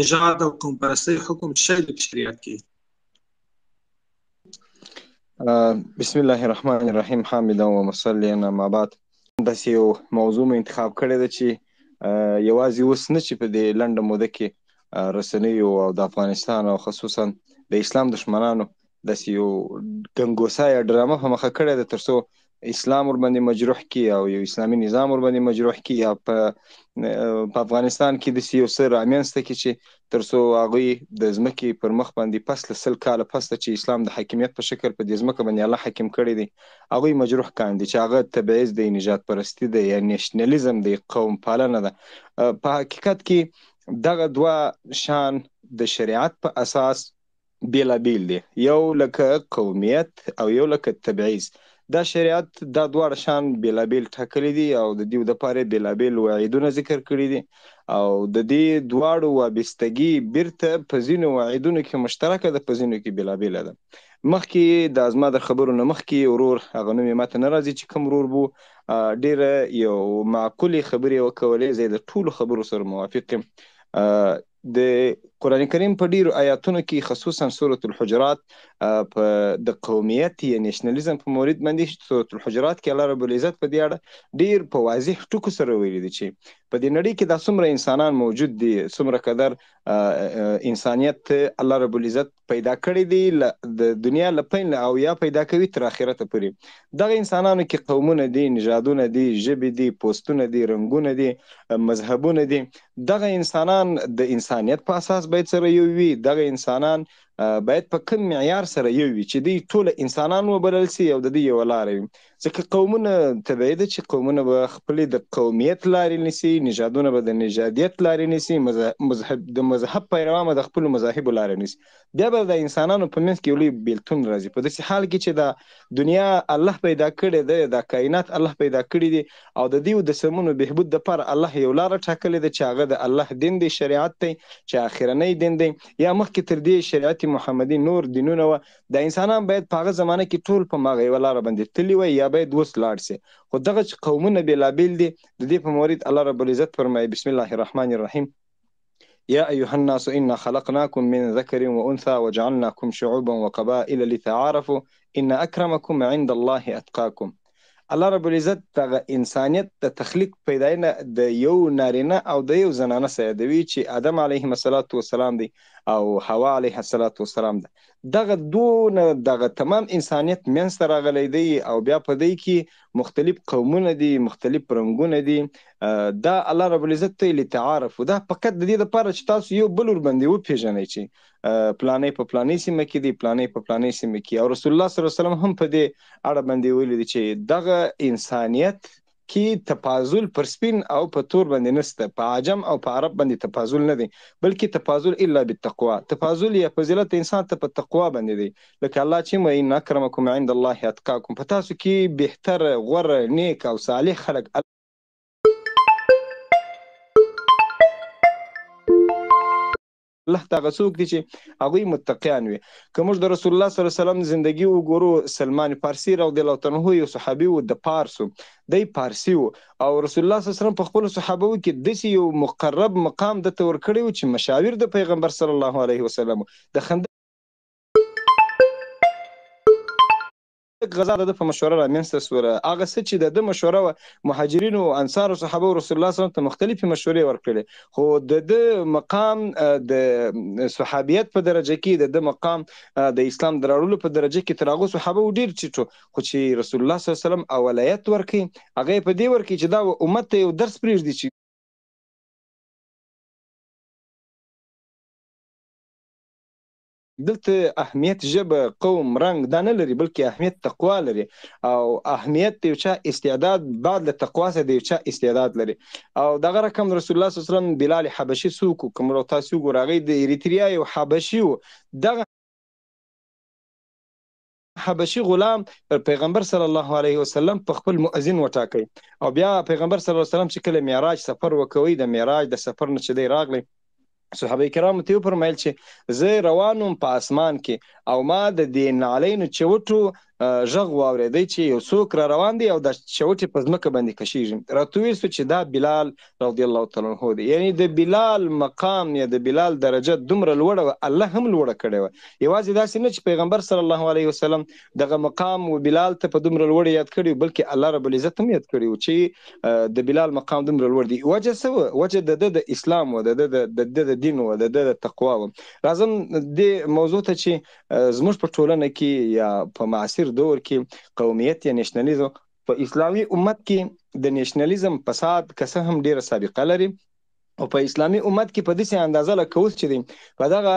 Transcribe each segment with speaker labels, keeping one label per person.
Speaker 1: نژاد او قوم پرستۍ حکم څه دی په شریعت کې؟
Speaker 2: بسم الله الرحمن الرحیم، حامدا و مصلیا، اما بعد. داسې یو موضوع مو انتخاب کړې ده چې یوازې اوس نه، چې په دې لنډه موده کې رسنیو او د افغانستان او خصوصا د اسلام دښمنانو داسې یو ګنګوسه یا ډرامه په مخه کړې ده، تر څو اسلام ورباندې مجروح کړي او یو اسلامي نظام ورباندې مجروح کړي، یا په افغانستان کې داسې یو څه رامنځته کړي چې تر څو هغوی د ځمکې پر مخ باندې پس له 100 کاله پس چې اسلام د حاکمیت په شکل په دې ځمکه باندې الله حاکم کړی دی، هغوی مجروح کاندي، چې هغه تبعیض دی، نژاد پرستي دی، یا نشنلیزم دی، قوم پالنه ده. په حقیقت کې دغه دوه شان د شریعت په اساس بېلابېل دي، یو لکه قومیت او یو لکه تبعیض. دا شریعت دا دواړه شان بېلابېل ټاکلي دي او د دیو دپاره بېلابېل وعیدونه ذکر کړي دي، او د دې دواړو وابستګي بیرته په ځینو وعیدونو کې مشترکه ده، په ځینو کې بېلابېله ده. مخکې د زما د خبرو نه مخکې ورور، هغه نوم یې ماته نه راځي چې کوم ورور وو، ډېره یو معقولې خبرې وکولې، زه یې د ټولو خبرو سره موافق یم. د قرآن کریم په ډیرو آیاتونو کې، خصوصا سورة الحجرات، په د قومیت یا نشنلیزم په مورد باندې، سورة الحجرات کې الله رب العزت په دې اړه ډیر په واضح ټکو سره ویلي دي چې په دې نړۍ کې دا څومره انسانان موجود دي، څومره قدر انسانیت الله رب العزت پیدا کړی دی د دنیا له پیل او یا پیدا کوي تر آخرته پورې. دغه انسانانو کې قومونه دي، نژادونه دي، ژبې دي، پوستونه دي، رنګونه دي، مذهبونه دي. دغه انسانان د انسانیت په اساس باید سره یو وي. دغه انسانان باید په کوم معیار سره یو وي چې دوی ټول انسانان وبلل سي او د دوی یوه لاره وي. ځکه قومونه طبیعي ده چې قومونه به خپلې د قومیت لارې نیسي، نژادونه به د نژادیت لارې نیسي، مذهب د مذهب پیروان به د خپلو مذاهبو لارې نیسي. بیا به د انسانانو په منځ کې یو لوی بېلتون راځي، په داسې حال کې چې دا دنیا الله پیدا کړې ده، دا کائنات الله پیدا کړي دي، او د دیو د سمونو بهبود دپاره الله یو لاره ټاکلې ده چې هغه د الله دین دی، شریعت دی، چې آخرنی دین دی. یا مخکې تر دې شریعت محمدي نور دینونه وه، دا انسانان باید په هغه زمانه کې ټول په هماغه یوه لاره باندې تللي وای یا باید اوس لاړ سي. خو دغه چې قومونه بېلابېل دي، د دې په مورد الله رب العزت فرمایي، بسم الله الرحمن الرحیم: يا أيها الناس إنا خلقناكم من ذكر وأنثى وجعلناكم شعوبا وقبائل لتعارفوا إن أكرمكم عند الله أتقاكم. الله رب العزت دغه انسانیت د تخلیق پیداینه د یو نارینه او د یو زنانه سره یادوي چې آدم علیه الصلاة والسلام دی او حوا علیه الصلاة والسلام ده. دغه دونه دغه تمام انسانیت منځته راغلی دی، او بیا په دی کې مختلف قومونه دي، مختلف رنګونه دي. دا الله رب العزت ته لتعارفوا، دا فقط د دې لپاره چې تاسو یو بل ورباندې وپېژنئ چې پلانی په پلانی سیمه کې دی، پلانی په پلانی سیمه کې. او رسول الله صلی الله علیه وسلم هم په دې اړه باندې ویلي دي چې دغه انسانیت کې تفاضل پر سپین او په تور باندې نشته، په عجم او په عرب باندې تفاضل نه دی، بلکې تفاضل الا بالتقوا. تفاضل یا فضیلت انسان ته په تقوا باندې دی، لکه الله چې وایي ان اکرمکم عند الله اتقاکم، په تاسو کې بهتر، غوره، نیک او صالح خلک الله ته هغه څوک دي چې هغوی متقیان وي. که موږ د رسول الله صلی الله علیه وسلم زندګي وګورو، سلمان فارسي رضی الله تعالی عنه یو صحابي و، د پارس و، دی پارسي و، او رسول الله صلی الله علیه وسلم په خپلو صحابو کې داسې یو مقرب مقام ده ته ورکړی و چې مشاور د پیغمبر صلی الله علیه وسلم و. د خندق غزا د ده په مشوره رامنځته سوله. هغه څه چې د ده مشوره وه، مهاجرینو، انصارو، صحابه رسول الله صلی الله علیه وسلم ته مختلفې مشورې ورکړلې، خو د ده مقام د صحابیت په درجه کې، د ده مقام د اسلام د راوړلو په درجه کې تر هغو صحابه ډېر ټیټ و. خو چې رسول الله صلی الله علیه وسلم اولایت ورکړي، هغه یې په دې ورکړي چې دا امت ته یو درس پرېږدي چې دلته اهمیت ژبه، قوم، رنګ دا نه لري، بلکې اهمیت تقوا لري، او اهمیت د یو چا استعداد بعد له تقوا سره د یو چا استعداد لري. او دغه رقم رسول الله صلی الله علیه وسلم بلال حبشي څوک و؟ که موږ تاسو وګورو، هغه د اریتریا یو حبشي و. دغه حبشي غلام پیغمبر صلی الله علیه وسلم په خپل مؤذن وټاکي، او بیا پیغمبر صلی الله علیه وسلم چې کله معراج سفر وکوي، د معراج د سفر نه چې دی راغلی، صحابه کرامو ته وفرمایل چې زه روان وم په اسمان کې او ما د دې نعلینو چوټو غږ واورېدی چې یو څوک را روان دی او د چوټې په ځمکه باندې کشیږي. راته وویل شو چې دا بلال رضی الله تعالی عنه دی. یعنی د بلال مقام یا د بلال درجه دومره لوړه وه، الله هم لوړه کړې وه. یوازې داسې نه چې پیغمبر صلی الله علیه وسلم دغه مقام و بلال ته په دومره لوړ یاد کړی، بلکې الله رب العزت هم یاد کړی و چې د بلال مقام دومره لوړ دی. وجه څه وه؟ وجه د ده د اسلام وه، د ده د دین وه، د ده د تقوا وه. راځم دې موضوع ته چې زموږ په ټولنه کې یا په معاصر دور کې قومیت یا نشنلیزم، په اسلامي امت کې د نشنلیزم فساد که څه هم ډیره سابقه لري، او په اسلامي امت کې په داسې اندازه لکه اوس چې دی په دغه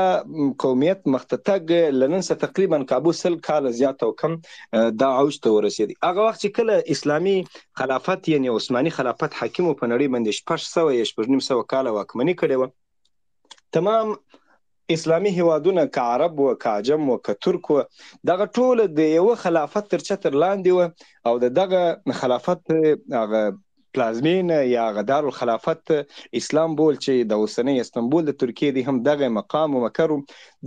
Speaker 2: قومیت مخته تګ له نن څخه تقریبا کابو 100 کاله زیات او کم دا اوج ته ورسېدی. هغه وخت چې کله اسلامي خلافت یعنی عثماني خلافت حاکم په نړۍ باندې 600 یا 650 کاله واکمني کړې وه، تمام اسلامي هیوادونه که عرب و که عجم و که ترک و، دغه ټول د یوه خلافت تر چتر لاندې و او د دغه خلافت هغه پلازمینه یا هغه دارالخلافت اسلام بول چې د اوسنۍ استانبول د ترکیې دی، هم دغه مقام و مکر و.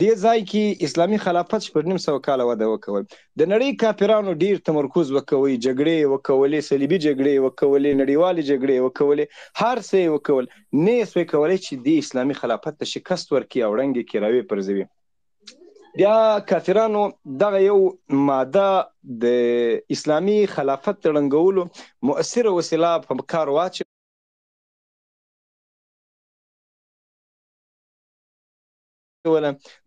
Speaker 2: دې ځای کې اسلامي خلافت 650 کاله وده وکول. د نړۍ کافرانو ډیر تمرکز وکوي، جګړې وکولې، صلیبي جګړې وکولې، نړیوالې جګړې وکولې، هر څه یې وکول، نه یې سوی کولی چې دې اسلامي خلافت ته شکست ورکړي او ړنګ یې کړي، راویې پرځوي. بیا کافرانو دغه یو ماده د اسلامي خلافت د ړنګولو مؤثره وسیله په کار واچوله.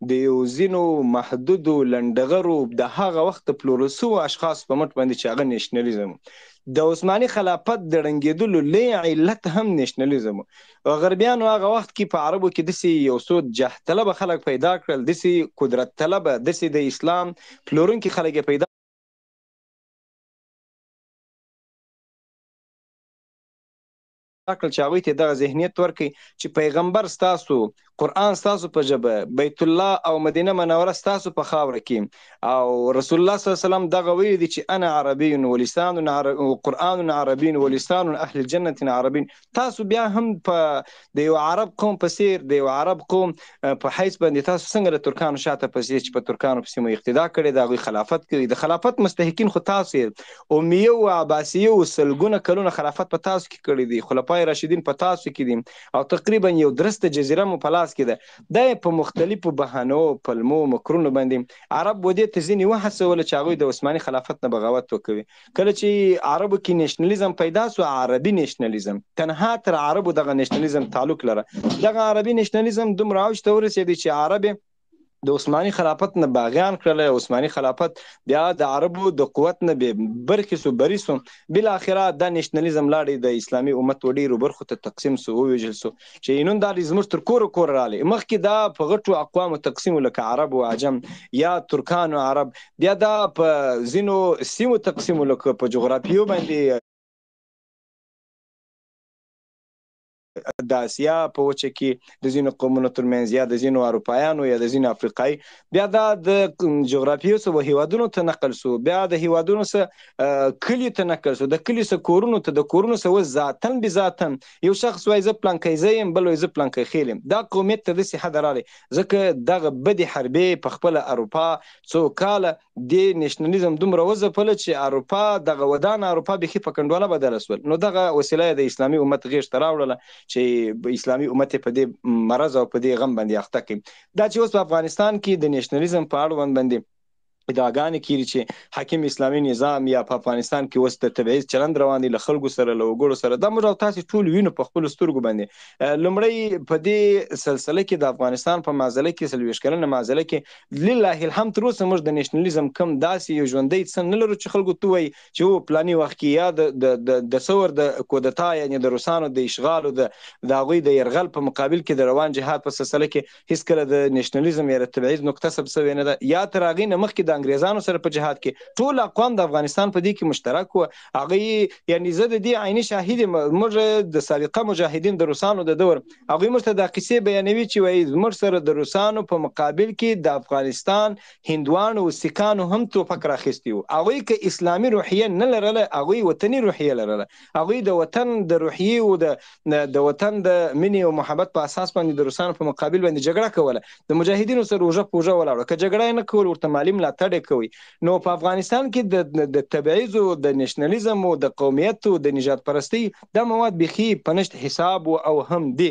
Speaker 2: د یو ځینو محدودو لنډغرو د هغه وخت د پلورل سوو اشخاصو په مټ باندې چې هغه نشنلیزم، د عثماني خلافت د ړنګېدلو لوی علت هم نشنلیزم و. غربیانو هغه وخت کې په عربو کې داسې یو څو جاه طلبه خلک پیدا کړل، داسې قدرت طلبه، داسې د اسلام پلورونکي خلک یې پیدا کړل چې هغوی ته دغه ذهنیت ورکړي چې پیغمبر ستاسو، قرآن ستاسو په ژبه، بیت الله او مدینه منوره ستاسو په خاوره کې، او رسول الله صلی الله علیه وسلم دغه ویلي دي چې انا عربي ولسان قرآن عربي ولسان اهل الجنة عربي. تاسو بیا هم په د یو عرب قوم په څیر، د یو عرب قوم په حیث باندې تاسو څنګه د ترکانو شاته پسې چې په ترکانو پسې مو اقتدا کړې، د هغوی خلافت کوي، د خلافت مستحقین خو تاسو یې. امیه او عباسیه او سلګونه کلونه خلافت په تاسو کې کړی دی، خلفای راشدین په تاسو کې دي، او تقریبا یو درسته جزیره مو په لاس کې ده. دا یې په مختلفو بهانو، پلمو، مکرونو باندې عرب ودې ته ځینې وهڅول چې هغوی د عثماني خلافت نه بغاوت وکوي. کله چې عربو کې نشنلیزم پیدا سو، عربي نشنلیزم تنها تر عربو دغه نشنلیزم تعلق لره، دغه عربي نشنلیزم دومره اوج ته ورسېدی چې عرب د عثماني خلافت نه باغیان کړل. عثماني خلافت بیا د عربو د قوت نه بې برخې سو، بری سو. بالاخره دا نشنلیزم لاړی د اسلامي امت و ډېرو برخو ته تقسیم سو، وویشل سو چې نن دا زموږ تر کوره کوره راغلی. مخکې دا په غټو اقوامو تقسیم لکه عرب و عجم یا ترکان و عرب، بیا دا په ځینو سیمو تقسیم لکه په جغرافیو باندې د اسیا په وچه کې د ځینو قومونو ترمنځ یا د ځینو اروپایانو یا د ځینو افریقایي، بیا دا د جغرافیو څخه هیوادونو ته نقل سو، بیا د هیوادونو څخه کلیو ته نقل سو، د کلیو څخه کورونو ته، د کورونو څخه اوس ذاتن بذاتن یو شخص وایي زه پلانکی زه یم، بل وایي زه پلانکی خېل یم. دا قومیت ته داسې حده راغی ځکه دغه بدې حربې په خپله اروپا څو کاله دې نشنلیزم دومره وځپله چې اروپا دغه ودانه اروپا بیخي په کنډواله بدله سول. نو دغه وسیله یې د اسلامي امت غېږ ته راوړله چې اسلامي امت یې په دې مرض او په دې غم باندې اخته کړي. دا چې اوس په افغانستان کې د نشنلیزم په اړوند باندې ادعاګانې کیږي چې حاکم اسلامي نظام یا په افغانستان کې اوس د تبعیض چلند روان دی له خلکو سره، له وګړو سره، دا موږ او تاسې ټول وینو په خپلو سترګو باندې. لومړی په دې سلسله کې د افغانستان په معضله کې، 40 کلنه معضله کې، لله الحمد تر اوسه موږ د نشنلیزم کم داسې یو ژوندی څه نه لرو چې خلکو ته ووایي چې و پلاني وخت کې یا د ثور د کودتا یعنې د روسانو د اشغال او د هغوی د یرغل په مقابل کې د روان جهاد په سلسله کې هیڅکله د نشنلیزم یا د تبعیض نقطه ثبت شوې نه ده، یا تر هغې نه مخکې د انګریزانو سره په جهاد کې ټول اقوام د افغانستان په دې کې مشترک وو. هغه یعنی زه د دې عیني شاهد یم، موږ د سابقه مجاهدین د روسانو د دور هغوی موږ ته دا قصې بیانوي چې وایي زموږ سره د روسانو په مقابل کې د افغانستان هندوانو او سیکانو هم توپک راخیستی وو. هغوی که اسلامي روحیه نه لرله، هغوی وطني روحیه لرله، هغوی د وطن د روحیې او د وطن د مینې او محبت په اساس باندې د روسانو په مقابل باندې جګړه کوله، د مجاهدینو سره اوږه په اوږه ولاړه، که جګړه یې نه کول ورته مالي ملاتړ ملاتړ یې کوي. نو په افغانستان کې د تبعیض او د نشنلیزم او د قومیت او د نژاد پرستۍ دا مواد بیخي په نشت حساب و او هم دي.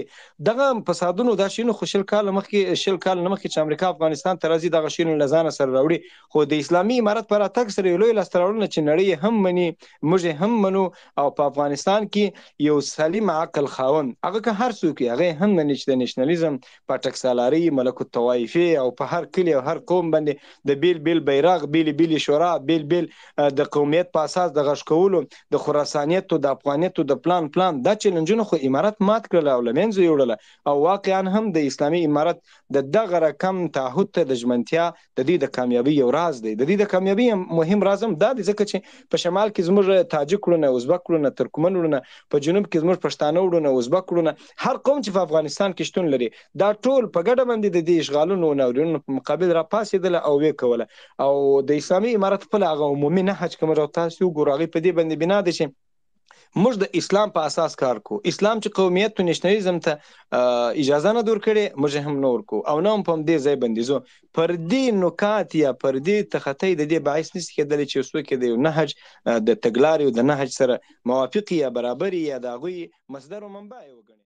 Speaker 2: دغه فسادونو دا شیونه خو 20 کاله مخکې، 20 کاله نه مخکې چې امریکا افغانستان ته راځي دغه شیونه له ځانه سره راوړي. خو د اسلامي امارت په راتګ سره یو لوی لاسته راوړنه چې نړۍ یې هم مني، موږ یې هم منو، او په افغانستان کې یو سلیم عقل خاوند هغه که هر څوک وي هغه یې هم مني چې د نشنلیزم، پاټک سالاري، ملک الطوایفې او په هر کلي او هر قوم باندې د بیل بیل بیرغ، بیل بیل شورا، بیل بیل د قومیت په اساس د غږ کولو، د خراسانیت او د افغانیت او د پلان پلان دا چیلنجونه خو امارت مات کړل او له منځه یوړل. او واقعا هم د اسلامي امارت د دغه رقم تعهد ته د ژمنتیا د دوی د کامیابی یو راز دی. د دوی د کامیابی مهم راز هم دا دی، ځکه چې په شمال کې زموږ تاجک وړونه، ازبک وړونه، ترکمن وړونه، په جنوب کې زموږ پښتانه وړونه، ازبک وړونه، هر قوم چې په افغانستان کې شتون لري دا ټول په ګډه باندې د دې اشغالونو او ناورینونو په مقابل را پاڅېدله او ویې کوله. او د اسلامي امارت خپل هغه عمومي نهج که موږ او تاسو وګورو هغې په دې باندې بنا دی چې موږ د اسلام په اساس کار کو. اسلام چې قومیت او نشنلیزم ته اجازه نه ورکړي موږ هم نه ورکو او نه هم په همدې ځای باندې ځو. پر دې نکات یا پر دې تخطۍ د دې باعث نشي کېدلی چې یو څوک د یو نهج د تګلارې او د نهج سره موافق یا برابر یا د هغوی مصدر او منبع یې وګڼي.